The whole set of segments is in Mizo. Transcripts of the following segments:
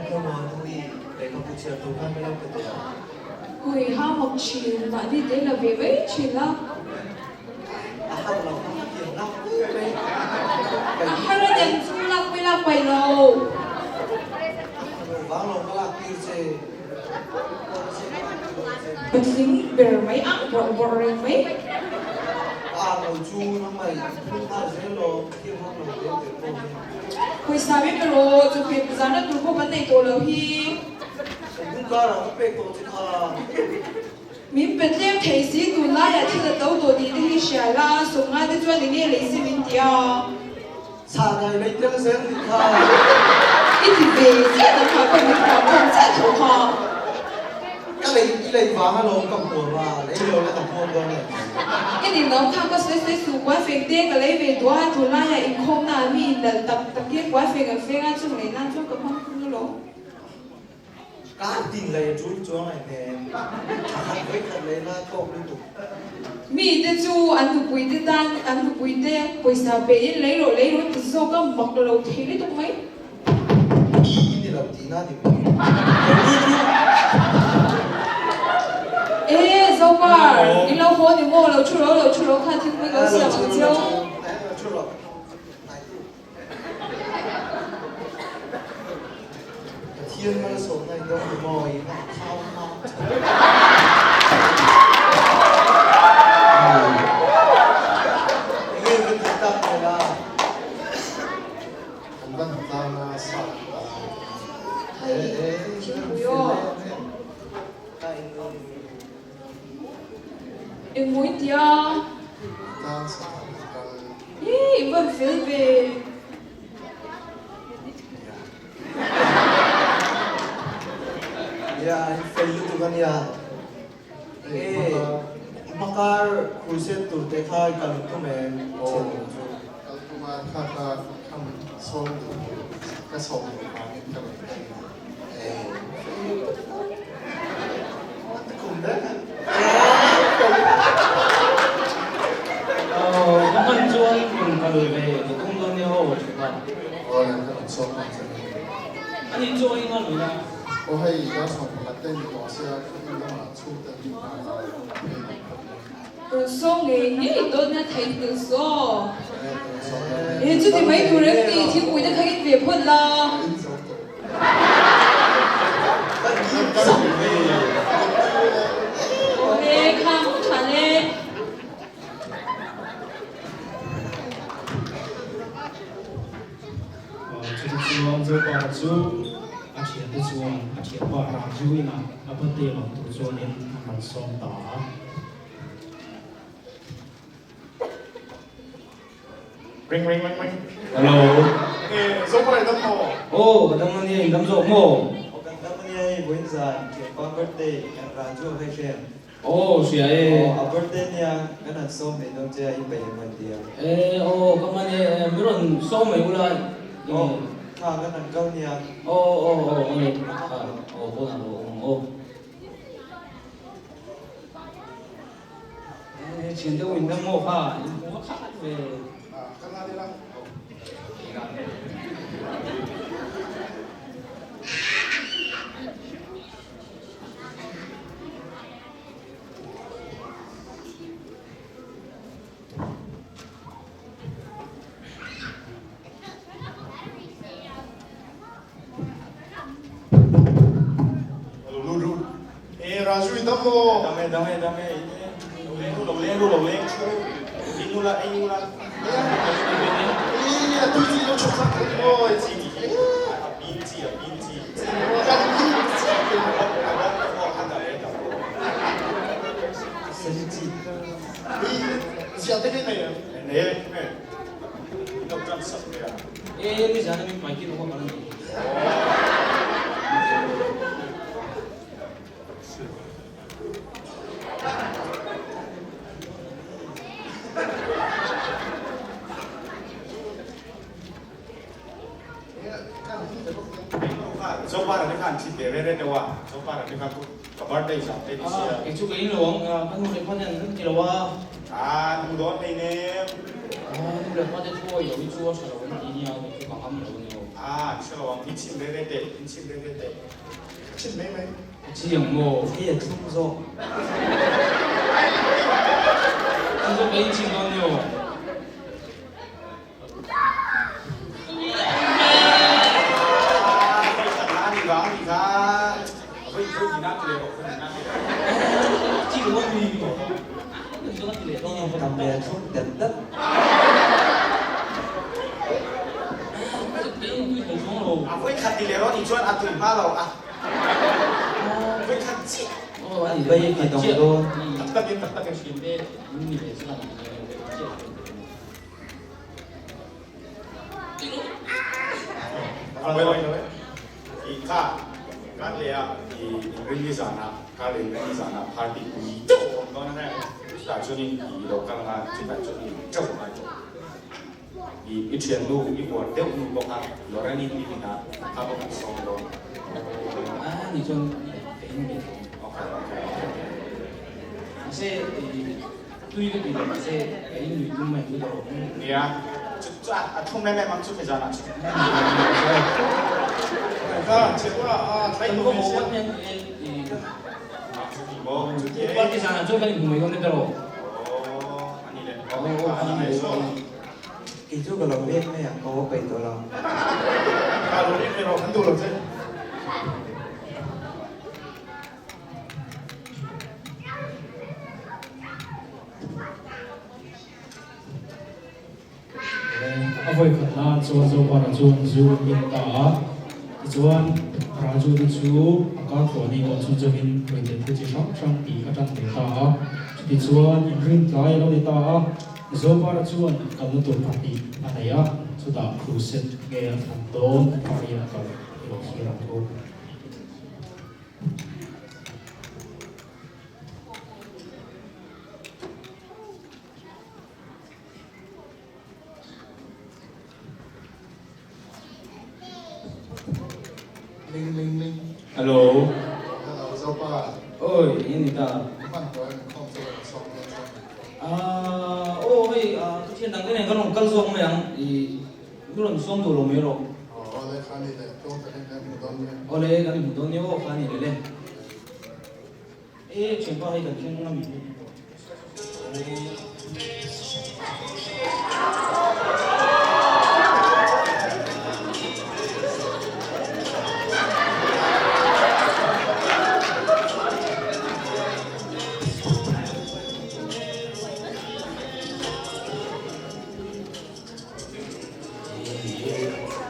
Khaw nu i lehkhabu chhiar tur khan ka lo pe teh a. Hui ha mawk thin, mahni te la ve mai thin a. A har lo kha a tiang lak mai mai. A har a niang chu lak mai lak pai lo. A har lo vang lo ka lak tir che. Patling ber mai ang bawrh bawrh reng mai. A ang lo chu nangmah i phun nghal zel lo, thil hawng lo tel tel pawh hi. Pawisa min pe rawh, chawhmeh zahna tur pawh kan nei tawh lo hi. Kan hnung karah ka pek tawh che kha. Min pe tlem thei si, tunlaiah thil a to tawh tih te hi hria la, sawmngai te chuan enge lei si min ti a. Chhanai lei tel zel nih kha. I ti ve chiah dang ah pawh min huam khawm chiah tho kha. Ka lei i lei vang alawm ka huam a, lei lo la ka huam dawn em? I nin lo kha ka sawi sawi suh, kuai feng te ka lei ve duh a, tunlaiah inkhawmna ah mi in nalh tak tak hi kuai feng an feng a, chung lei nan chuan ka hmang thung alawm. Kar tin lei a tul chuang ai hnem, a khat vawi khat lei la tawk lutuk. Mi te chu an nupui te tan an nupui te pawisa pe in lei rawh lei rawh ti zawk a mak lo thei lutuk mai. Mi i ni lo tihna ni maw? Lo lut ru. E Zopar, i lo haw ni maw? Lo thu ro, lo thu ro kha thingpui lo siam ang chiau. Lo thu rawh. Pathian malsawmna in dawng ni maw i va thau hma. Enge va tih tak mai la. Kan van tlang a sa ta. Hei, thingpui aw. Engmawin tia. Tlang sa kal. Hi i van fel ve. Nia in fel lutuk a nia. Enge hmakar crusade tur te kha i kal tum em? Aw kal tum a kha kha kham sawm duh ka sawm duh vangin ka rawn kal a. Ka hman chuan rawn kal ve ka tum dawn nia aw Thipa. Aw le ka rawn sawm ang che ni. A nih chu a ingal mai a. Aw hei dar 11 te ni tawh sia khawtin lamah chhungte an inhman a phei duh phawt mai. Rawn sawm ngei ngei dawn a theih hmel saw. E chuti mai tur em ni thingpui te kha in ve phawt la. In zo tawh. Awle kha mu tha le. Chuti chuan Zopa chu a thiante chuan a thianpa Raju inah a birthday lawm tur chuanin an rawn sawm ta a. Ring ring ring ring. Hello. Enge Zopa i dam maw? Aw ka dam ania in dam zawk maw? Aw kan dam ania hei vawiin zan thianpa birthday kan Raju a khai hre em? Aw hria e. Aw a birthday nia kan han sawm mai dawn che a i peih em an ti a. E aw ka man e mi rawn sawm mai ula. Aw kha kan han kal nia. Aw aw aw aw kha aw pawnah lo awm ang aw. E thian deuh in dam maw kha in hmu a khat ve. Kan la ila. E Raju i dam maw? Dam e dam e dam e lo leng ru lo leng ru lo leng chu in ula ei ula. E a tui chi lo chhuk sak thei maw? Chi ti hi a pin chi a pin chi. Kan pin chi. A bawk a bawk a dal e dal. Sen chi. I ziah te hi nei em? Nei e nge lo tan sak ve a. E nizan a min pai tir awk a ni. Zopara te khan thit ve re re deuh a, Zopara te khan ka birthday zan te ni sia. Kei chu ka in lo ang, ka nu leh pa te an ti lo a. A nu dawn hlei nem. A nu leh pa te thu awih lo hi chu a tha lo an ti nia, kei chu ka ngam lo a ni aw. A. Ah, an hre lo ang, i chim re re teh, in chim re re teh. Ka chim mai mai. A chi ang maw? Hei a thlum zawk. Chu zawk ka in chim dawn ni aw. I kha kar leh ah i inrinni zanah kar leh inrinni zanah party pui teuh a awm dawn a hre chutah chuanin i lo kal anga chutah chuan i teuh a ngai tawh i i thiannu i uar deuh nu bawk a Lorraine i tih a kha bawk an sawm dawn a ni chuan ka in ve tawh okay okay okay mahse i Tui ka ti lo mahse ka in lui tum mai chu ka rawh. Nia, chu chu a a thum em em ang chu mi zanah chu. Ka che ua a thlai Kan tu va mai haw sia. vat hian e i. A chu ti maw chu ti e. Party zanah chuan kan inhmu mai dawn e ka rawh. Aw a ni le. Aw a ni le. Kei chu ka lo riak mai ang, ka haw peih tawh lo. Ka lo riak ve rawh, kan duh lo che. A vawi khat nan chuan Zopara chuan zu an in ta a, tichuan Raju te chu a kar tluah nei tawh chhun chauhin ruihte thil chi hrang hrang tih a tan ve ta a, chutichuan inrin tlai a lo ni ta a, Zopara chuan kalna tur pahnih a nei a, chutah crusade nge a thlan dawn Maria kal i lo thlir ang u. Ling ling ling. Hello. Hello Zopa. Oi, eng ni ta? Hman tawh em inkhawm chu rawn sawm dawn chuan. Ah, aw hei ka thian dang te nen ka rawn kal zawk mai ang. I ka rawn sawm duh lo mai rawh. Aw awle kha ni leh tawng takin kan hmu dawn nia. Awle kan inhmu dawn nia aw kha ni leh le. E thianpa hei kan thleng a mi.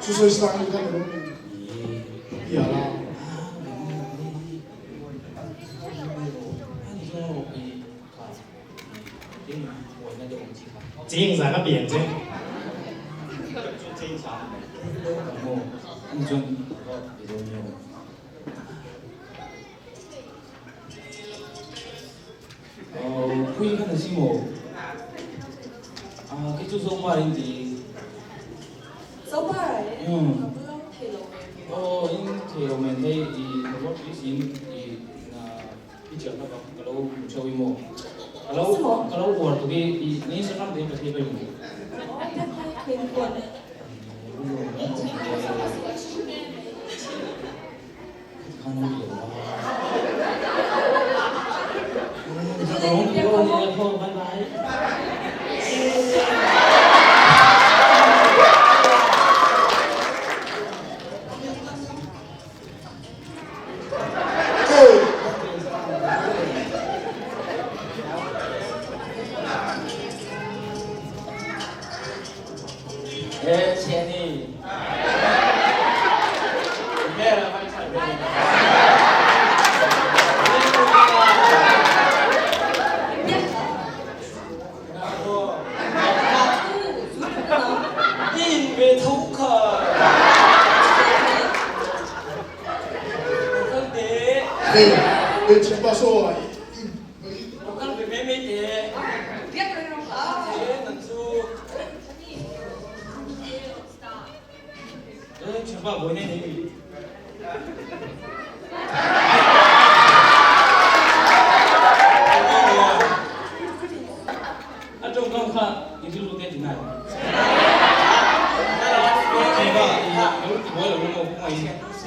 Thusawi sang hi kan rawn bia la. Ching za ka pian che. Pui kha na si maw? Kei chu Zopar in ti. Zopar ah e? Ka bula thei lo men nge? Aw in thei lo men hei i robot police in i na picture kha ka lo hmu theuh i maw? Ka lo ka lo uar tuk i i na Instagram te hi ka thei pai maw? Aw te kha thei huan e.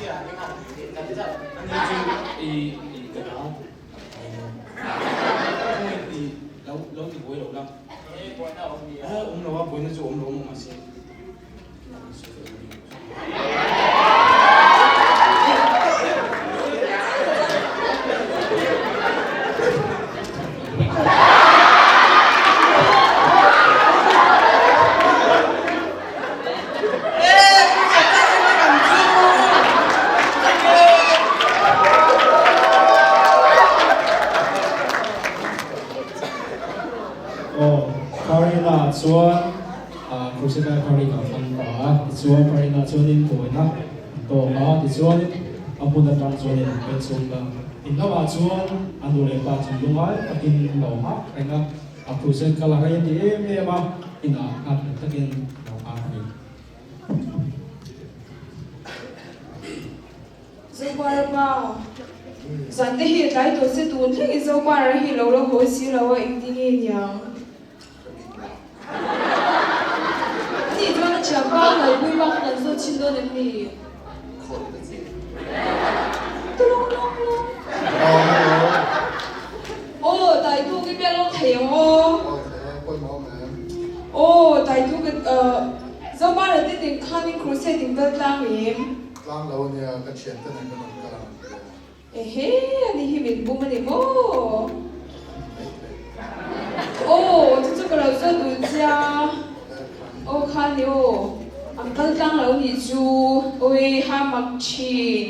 Ani chu i i ka nau ni maw? Khawngaih i lo lo ti buai lo la. A awm lo a, buaina chu awm lo maw mahse an sawi fel bik. Aw, Karina chuan Crucified Party kan thlang ta a, tichuan Karina chuanin buaina an tawk a, tichuanin a hmun atang chuanin an pen chhung a, in lamah chuan a nu leh pa chu lungngai takin an lo nghak reng a. A crusade kal a rei a ti em em a, inah nghak leh takin a lo nghak a ni. Zopara pa, zan te hi a tlai tawh se tun thlengin Zopara hi lo la hawi si lo a, engtin nge niang? Ani chuan a thianpa a kalpui bak kha kan zawt chhin dawn em ni? Aw Taitu ka biak lawk thei ang aw. Aw Taitu ka Zopara te nen khan in crusade in kal tlang em? Tlang lo ania ka thiante nen kan rawn kal ang an ti a. Ehe ani hi min bum ani maw? Aw chu chu ka lo zawt duh chia. Aw kha ni aw an kal tlang lo nih chu awi ha mak thin.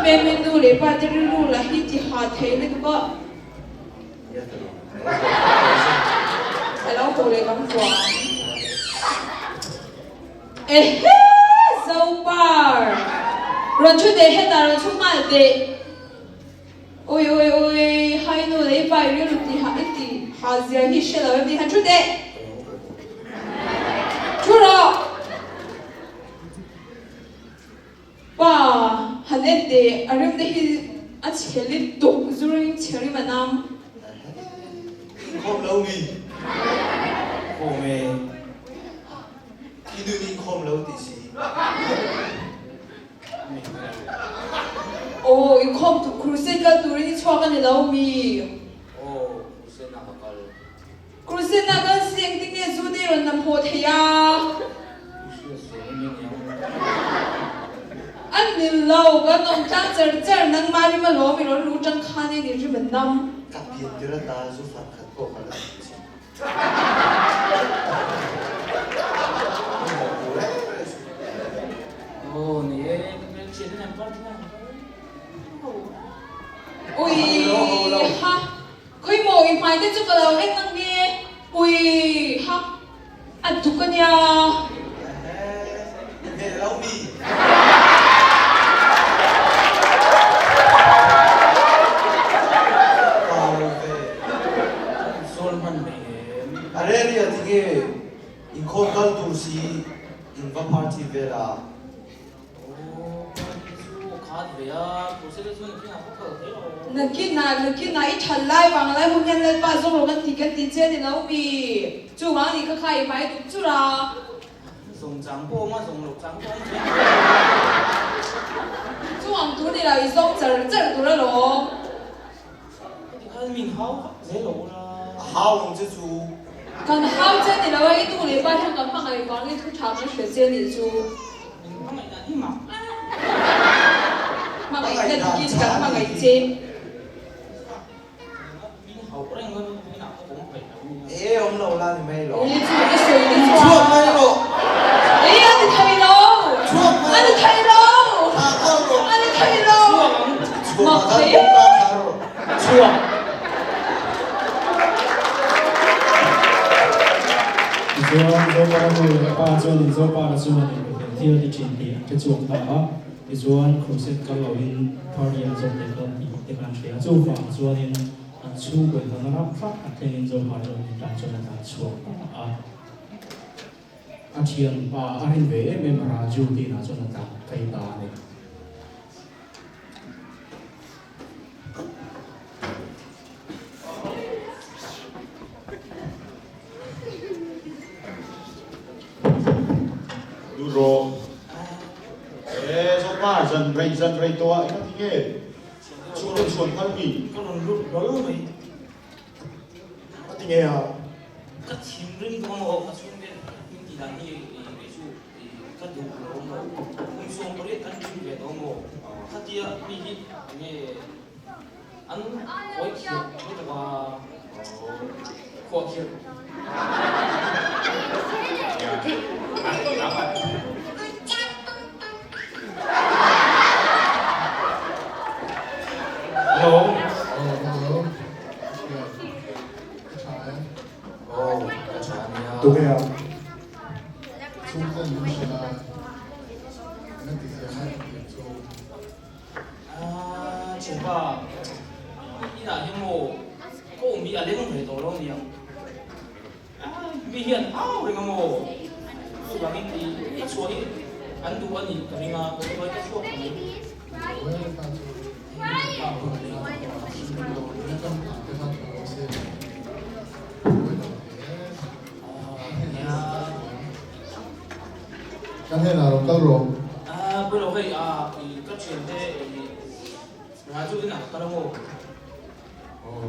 Meme nu leh pa te rilru lah hi ti ha thei lutuk a. A lo haw leh kan vuah ang. Ehe! Zopar! Rawn thu teh hetah rawn thu nghal teh. Ui ui ui, hai nu lei pai rilru ti ha i ti ha zia hi hre lo em ni han thu teh. Thu rawh! Pa, han en teh, a rim te hi a chhe lutuk, zu ring chhe rim a nam. Inkhawm lo mi? Khawm e. I nun inkhawm lo tih si. Aw, inkhawm tu crusade kal turin i chhuak a ni lo mi? Aw, crusade ah ka kal. Crusade ah kal si engtin nge zu te i rawn nam haw thei a? I hriat sual em em ang. A ni lo, kan awm tlang char char, nangmah rim alawm i rawn luh tang khan in i rim a nam. Ka pian tir ata zu far khat pawh ka la hmu chin. Aw ni e, ka hmelchhiat in an party na ang Ui ha, khawi maw i hmai te chu ka lo en ang nge, ui ha, a duk a nia. Arelia tinge inkhawm kal tur si in va party vel a. Nakinah nakinah i that lai vang lai hun hian Lalpa zawng rawh kan ti kan ti che a ni lo mi? Chuvang a nih kha kha i hmai duk chur a. Zawng chang pawh awm a, zawng loh chang pawh awm thei. Chu ang tur ni lo, i zawng char char tur alawm. Heti khan min hau vak zel lo ula. A hau ang che chu. Kan hau che ni lo a, i nu leh pa hian kan hmangaih vangin thu tha kan hria che nih chu. Min hmangaih dan hi mak. Hmangaih na dikin kan hmangaih che. E awm lo la ni mai lo. E chu ka sawi te chuan. Chhuak mai rawh. E a ni thei lo. Chhuak mai A ni thei lo. Thla kha rawh. A ni thei lo. Chhuak Mak kha thei. kawngka kha rawh. Chhuak. Tichuan Zopara nu leh pa chuanin Zopara chuan in thil ti thin tih an hre chhuak ta a. Tichuan crusade kal loin party an zawm leh dawn tih te khan hria. Chuvang chuanin an chhungkaw inhawna rap thlak a thlengin Zohar chuan in tan chuan a tlan chhuak ta a. A thianpa a rin ve em em Raju tihna chuan a tlan phei ta a ni. Lut rawh. E Zopa, zan rei zan rei tawh ah engati nge chhung rawn chhuan phal mi? Ka rawn lut hlawl mai. Engati nge a? Ka thinrim tawh amaw ka chhungte min tih dan hi kei chu ka duh lo amaw kum 80 kan tling ve tawh amaw khatia mi hi enge An khawi khirh lutuk a, khuah khirh. Hello. Oh, hello. Thian, ka tha e. Oh, ka tha ania. Tunge a? Chhungten min hrilh a, na ti zia ngai ka tih chu. Ah, thianpa, inah hian maw ka awm hi a leng ve tawh lo aniang. Ah, mi hian au reng a maw? Chuvangin i ka chhuah hi an duh a nih ka ring a, ka hruai ka chhuak ta mai. Ka hnenah rawn kal rawh. Ah, pawilo hei ah i ka thiante i Raju inah ka kal angaw. Aw,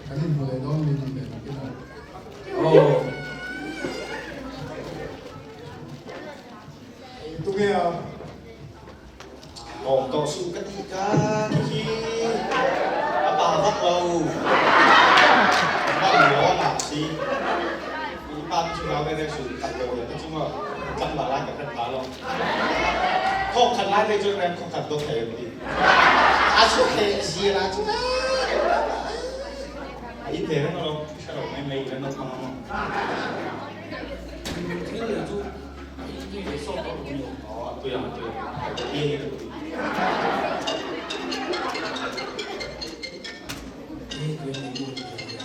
kan inhmu leh dawn mi tih leh nakinah. Aw. Tunge a? Awm tawh suh ka tih ka khi khi a pa vak lo. Hman lo a ngah si. I pa te chu hlau reng reng suh tak lo le te chu maw tlangval lai ka hret pha lo. Thawk khat lai phei chuan rem khaw khat dawt thei an ti. A chu he zir ah cun a in ve reng lo hre lo mai mai ila naupang a maw. Thil lei chu i tui ve sawt tawh lo mi aw. Aw a tui ang a tui ang ka pi hi ka tui. E tui ang i nu ti ve nia.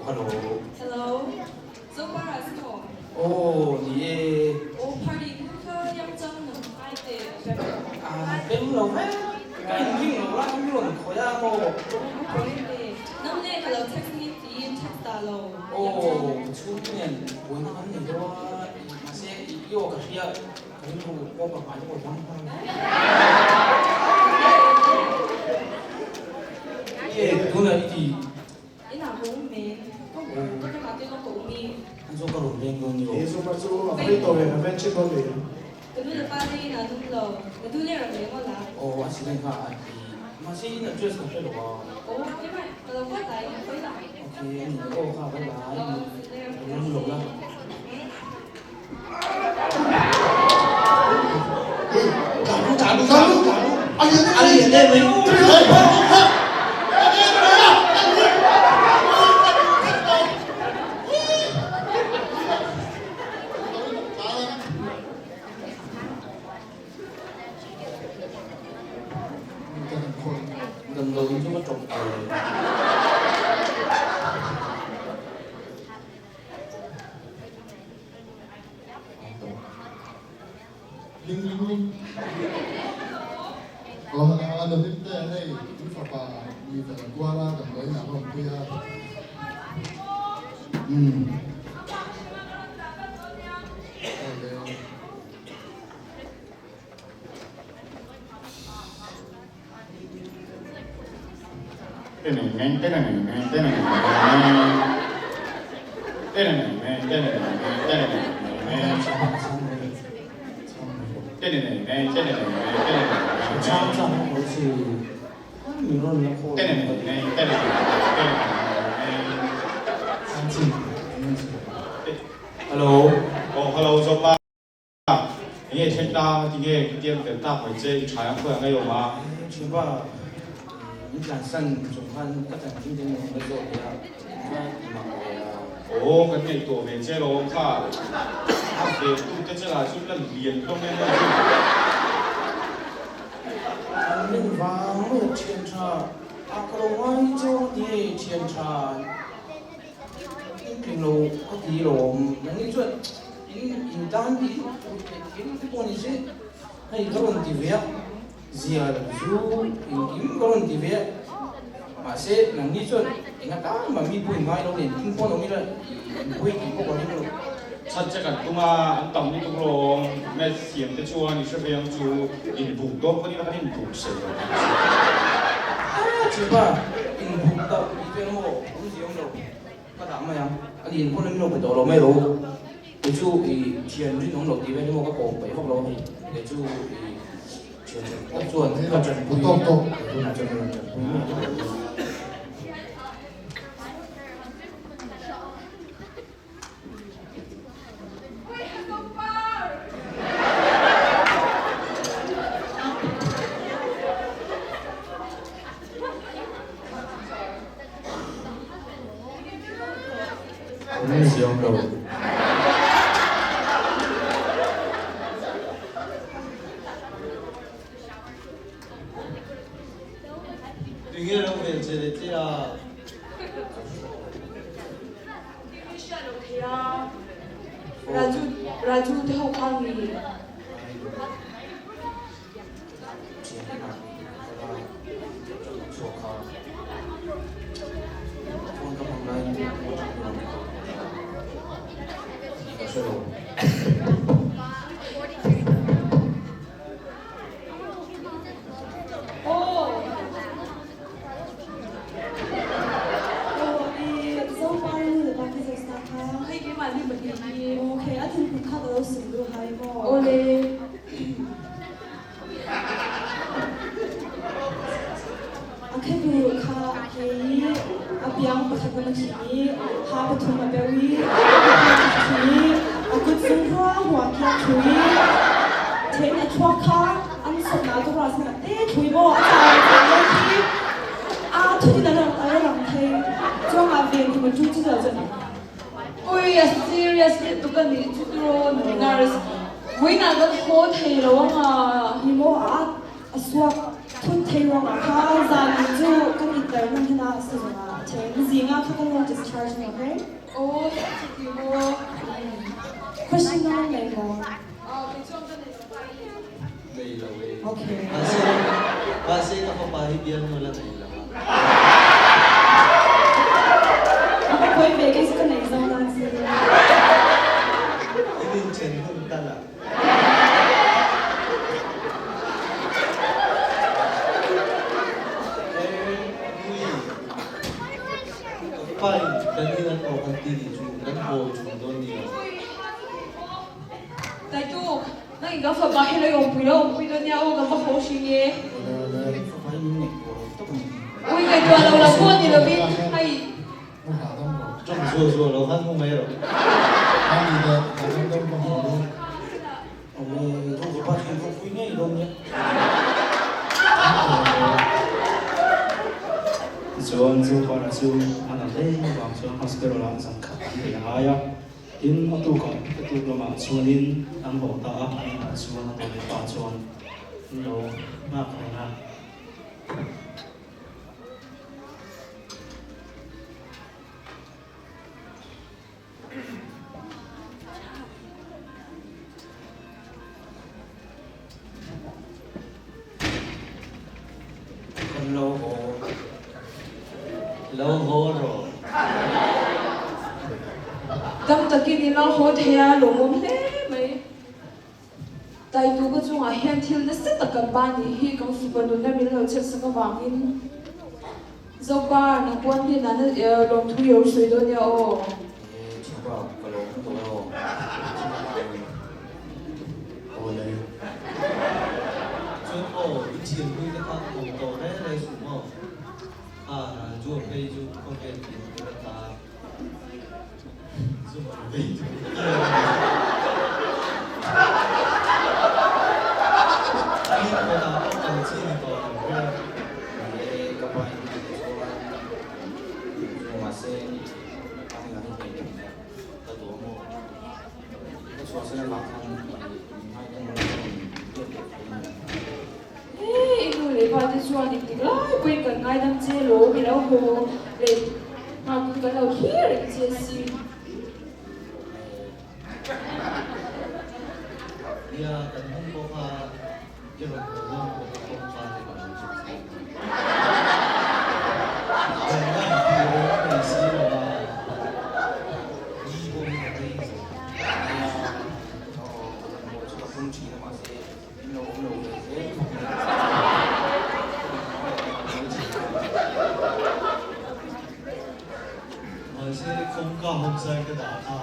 Hello. Hello. Zopara si maw? Aw ni e. Aw party ku kha yang chang nang ngai te pem. Ah pem lo ve. Ka in ring lo la ka mi rawn khawi a maw? Nang ne ka lo text ni tiin text ta lo. Aw ka chhungte nen buaina kan nei deuh a mahse i aw ka hria ka rilru pawh ka hmai te pawh dang nghal. E tunah i ti. Inah ka um men. Ka um ka mah te lawng ka um i. An chu ka rawn leng dawn ni aw. He chu chu a free tawh ve ka ven chhin dawn ve. Ka nu le pa te inah an um lo. Na tu le ram leng aw la. Aw a si leng kha a ti. Mahse in address ka hre lo a. Aw keimah ka lo kal lai ka hawi la. Okay a ni aw kha bye bye. Ram lo la. Damdawiin chu ka tawp ve. Ling ling ling. Aw a nuvim te hei in fapa mi fel a kual a damdawiin ah a awmpui a. Umm. Awle. Hello. Oh, hello, Zopa. Enge then ta ti nge khitiang tel tak mai che i tha ang khawi ang ei awm a. Thianpa min tlansan chung khan ka chanchin te min rawn zawh ve a, ka ti mak ve a. Aw kan ngaihtuah ve che lawm kha, a ve tu te che lah chu la lian hlawm em em chu. An men vang mai a thian tha a ka lo ngai che ang ti hei thian tha in tling lo ka ti lawm nangni chuan In in tan tih thil te pawh ni se hei ka rawn ti ve a, zial zu engkim ka rawn ti ve a. Mahse, nangni chuan eng atan mah mi pawhin ngai lo nen thing pawn awm ila i in pawi tih pawh ka ring lo. Chhan che kan tum a, an tam lutuk lawm. Math thiam te chuan i hre ve ang chu, inbuk dawn pawn ila kan inbuk sei lo tih chu. A thipa, inbuk tauh tih chu engemaw awmzia awm lo. Ka dah mai ang, a ni in pawn min lo pe tawh lo mai ro. Kei chu i thian rinawm lo tih vel hi maw ka kawm peih vak lo a hei. Kei chu i thian ṭha tak chuan ka ṭanpui tunah chuan ka rawn ṭanpui mai ang. Awm ziam lo. Tinge lo vel che leh che a? Raju, Raju te ho kha mi. A khebu kha a ke i a biang pakhat lam a khim i ha pathum a beuh i a hmai a khim i a kutzung hruahruah khi a thui i then a thluak kha an sawtnak tu ruah sinah te thui maw a caan a caan khi a thut in a rang thei cuangah ven hi ma cu cu cun. Ui a serious lutuk a nih chu tiraw nurse vawiinah kan haw thei lo anga. Ni maw a a suak thut thei ruangah kha zan in chu kan inter hman hin ah sizung ah a then. Zing ah kha kan lo discharge ni okay? Aw chuti maw. Question na nan nei maw? Kei chuan ka nei lo pai. Nei lo e. Okay. Mahse mahse ka fapa hi bialnu la nei lo a. A va pawi ve kei chu ka nei zo nan si. In inthen hun tal a. Fine, kan in an awk an ti nih chu kan haw chung dawn ni lo. Taituk, nang in kan fapa hi lo i awmpui lo awmpui dawn nia aw kan va haw hring e. Ui ngaihtuah lo lo pawh ni lovin hei. Ṭawng zual zual lo khan hmu mai rawh. Tichuan chu Para chu a na hle avang chuan hospital ah zan khat an ei a ngai a. Tin, a tukah a tuk lamah chuanin an haw ta a, an inah chuan a nu leh pa chuan an lo nghak reng a. Kan lo haw. Lo haw rawh. Dam takin i lo haw thei a, lawmawm hle mai. Taituka chungah hian thil nasa tak kan ba nih hi kan fapa nunna min lo chhiatsak avangin Zopa nang puan hnenah na lawmthu i lo sawi dawn nia aw. Ee thianpa ka lawm hmu tawh emaw Aw le. Chuan aw i thianpui te kha ko tawh reng reng suh maw? Kha Raju a phei chu khawvel pian tir a ta. I nu leh pa te chuan engtik lai pawhin kan ngaidam che lawm i lo haw leh nghakin kan lo thlir reng che si. Nia, kan hmang pawh kha i rawn haw dawn pawh kha kawngka te ka lo chhuk chhuak a. Kawngka hawng zai ka dah kha.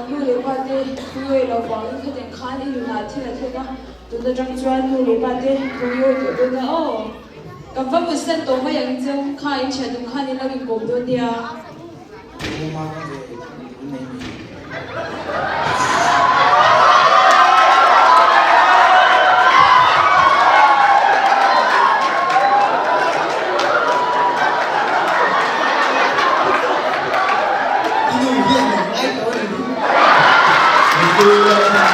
Nu leh pa te thuiawi lo vangin khatiang khan i nunah thil a thleng a, tun atang chuan nu leh pa te thuiawi tawh dawn a aw. Kan va mutsan tawh mai ang cheu kha in thian dun khan in lo inkawm dawn nia. I nu hian min ngai tawh a ni. Mitu lo kha.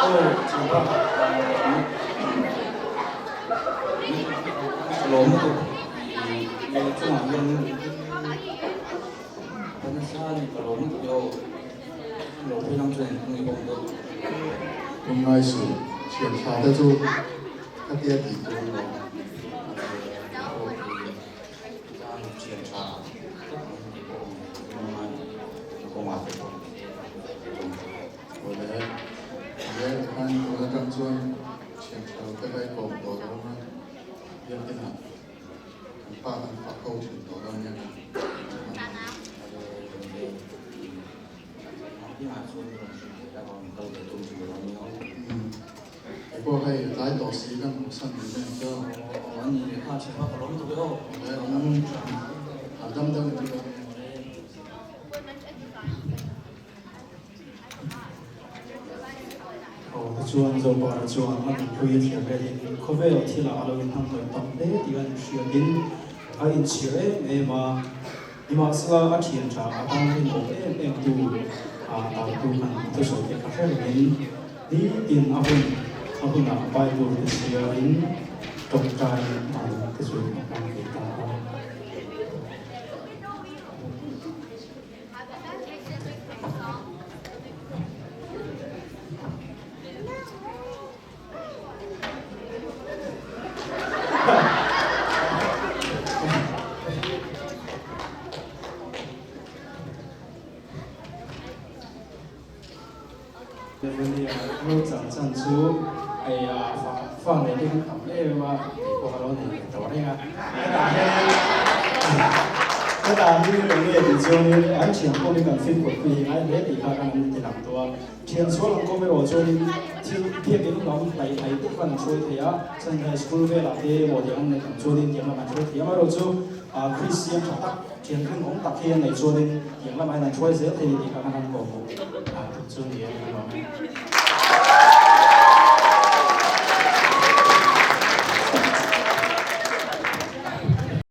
Aw, chhungpa. Ka lawm lutuk i chungah hian ka nasa a ni ka lawm lutuk e aw lo phei lang chuan engtin nge ka awm dawn. Lungngai suh, thian tha te chu ka tia tih tur a lawm. Tan thian tha tak an tih pawh awm ve ang a kawngah te pawh Awle, nia tikhan tun atang chuan thian tha lo te kha i kawm tawh lo ang a, biakin ah kan pa kan fak ho thin tawh dawn nia kan Kei pawh hei tlai tawh si kan hmuhsan ni mai ang chuan. Awle, hahdam deuh in chu. Aw tichuan Zopara chuan a nupui a thlir velin khawvel thilah a lo inhnamhnawih tam hle tih a inhriatin a inchhir em em a, nimahsela a thian tha a tan rinawm em em tu a tautu han thusawi te kha hre rengin nitin a hun a hunah Bible te chhiarin tawngtai ang te chu a hmang ve ta a. Lo chan chan chu hei fa nei te kan tam em em a, kei pawh ka lo nei ve tawh reng a. Hetah hian hetah hi eng nge tih chuanin an thian pawhin kan fimkhur pui hi ngai hle tih kha kan an ti lang tawh a. Thian sual ang kawm erawh chuanin thil biakin lam hlai hlai te khan an hruai thei a, chuan hei school velah te emaw tiang an neih ang chuanin tiang lamah an hruai thei a, amaherawhchu Kristian tha tak thian rinawm tak hi an neih chuanin tiang lamah hian an hruai zel thei tih kha kan han kawm hmuh tum chu ni e, ka lawm e.